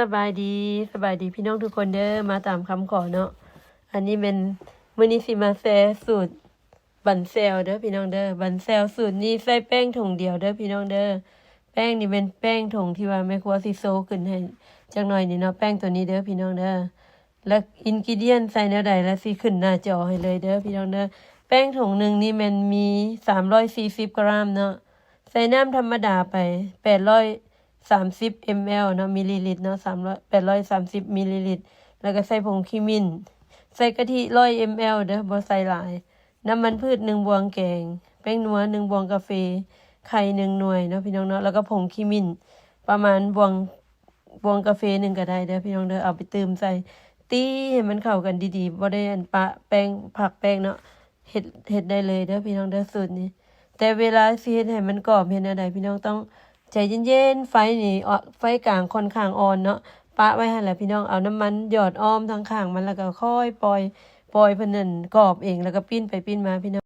ສະບາຍດີ ສະບາຍດີພີ່ນ້ອງທຸກຄົນເດີ ມາຕາມຄຳຂໍເນາະ. ອັນນີ້ແມ່ນ ມື້ນີ້ຊິມາແຊສູດບັນແຊວເດີພີ່ນ້ອງເດີ. ບັນແຊວສູດນີ້ໃສ່ແປ້ງຖົງດຽວເດີພີ່ນ້ອງເດີ. ແປ້ງນີ້ແມ່ນແປ້ງຖົງທີ່ວ່າແມ່ຄົວຊິໂຊຂຶ້ນໃຫ້ຈັກໜ້ອຍນີ້ເນາະ. ແປ້ງໂຕນີ້ເດີພີ່ນ້ອງເດີ. ແລະ ອິນກິດຽນໃສ່ແນວໃດ ລະຊິຂຶ້ນໜ້າຈໍໃຫ້ເລີຍເດີພີ່ນ້ອງເດີ. ແປ້ງຖົງໜຶ່ງນີ້ແມ່ນມີສາມຮ້ອຍສີ່ສິບກຣາມເນາະ. ໃສ່ນ້ຳທຳມະດາໄປແປດຮ້ອຍສາມສິບ ml ເນາະ ມິລລີລິດເນາະ ສາມຮ້ອຍ ແປດຮ້ອຍສາມສິບມິລລີລິດ. ແລ້ວກໍໃສ່ຜົງຂີ້ໝິ້ນ ໃສ່ກະທິຮ້ອຍ ml ເດີ ບໍ່ໃສ່ຫຼາຍ. ນ້ຳມັນພືດໜຶ່ງບ່ວງແກງ ແປ້ງນົວໜຶ່ງບ່ວງກາເຟ ໄຂ່ໜຶ່ງໜ່ວຍເນາະພີ່ນ້ອງເນາະ. ແລ້ວກໍຜົງຂີ້ໝິ້ນປະມານບ່ວງ ບ່ວງກາເຟໜຶ່ງກໍໄດ້ເດີພີ່ນ້ອງເດີ. ເອົາໄປຕື່ມໃສ່ ຕີໃຫ້ມັນເຂົ້າກັນດີໆ ບໍ່ໄດ້ອັນປະແປ້ງ ພັກແປ້ງເນາະ. ເຮັດ ເຮັດໄດ້ເລີຍເດີພີ່ນ້ອງເດີ ສູດນີ້. ແຕ່ເວລາຊິເຮັດໃຫ້ມັນກອບ ເຮັດແນວໃດພີ່ນ້ອງ ຕ້ອງໃຈເຢັນໆ. ໄຟນີ້ ອ- ໄຟກາງຄ່ອນຂ້າງອ່ອນເນາະ. ປະໄວ້ຫັ້ນແຫຼະພີ່ນ້ອງ. ເອົານ້ຳມັນຫຍອດອ້ອມທາງຂ້າງມັນ ແລ້ວກໍຄ່ອຍປ່ອຍ ປ່ອຍເພິ່ນນັ້ນກອບເອງ ແລ້ວກໍປີ້ນໄປປີ້ນມາພີ່ນ້ອງ.